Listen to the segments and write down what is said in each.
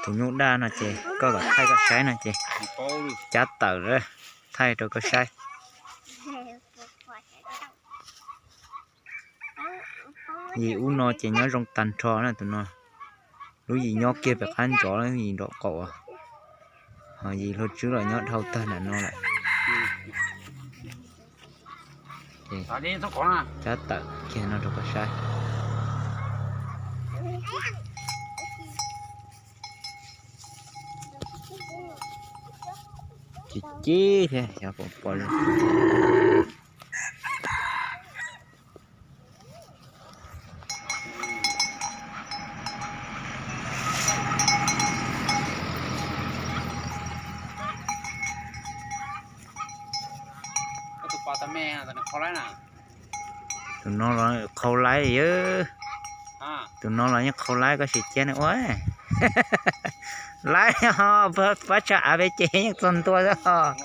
Tus nyuj daj no ces koj kom thaij koj saib no ces cab tawm thaij rau koj saib. Yim ub no ces nyob zoo tag nrho na tus no. Lub yim nyob kiag pem qab ntsov, lub yim nraum qaum, ho yim hluas tswb los nyob dhau tag nram no lawm. Cab tawm kiag no rau koj saib. Ci ci thiab xyov puas pom zoo. Tus no los qhau laib yog, tus no los yeej qhau laib, koj sim cia nws ua. Laib ho, pab tsag av peb ces yeej txog ntua xwb os.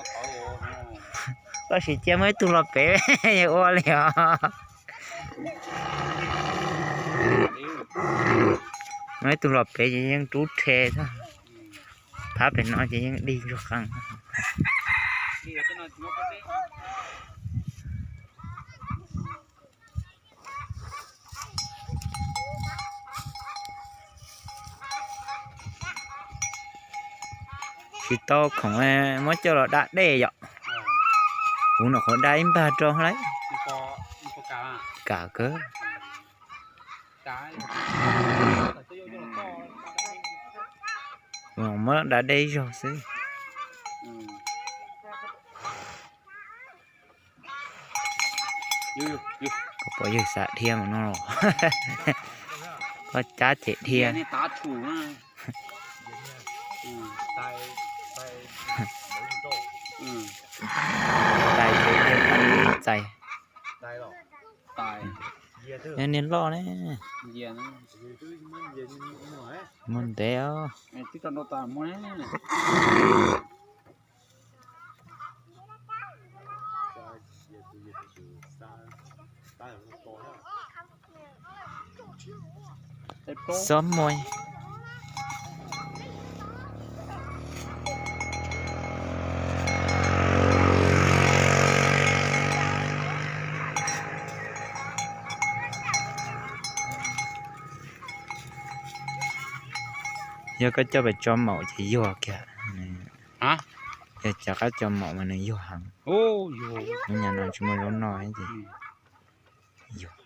Koj sim cia muaj ib tug los pem ua li os. Muaj ib tug los pem ces yeej rub rhe xwb. Phab pem no ces yeej dig ntsuag qees. Tsis tau khoom muab coj los da dej yom. Kuv nyuam qhuav da ib npag rau lawm. Kam kawg. Muab da dej ib zaug xwb. Koj puas yawg xav dhia mas no los? Koj cab cem dhia. Tais ces dhia txais. Niag loj ne. Muag ntev os. Xob muag. Yog koj coj pes tso maum ces yuag kiag. Yog cov qab tso maum mas nws yuag heev. Lub nyuag no tsis muaj zaub noj ces yuag.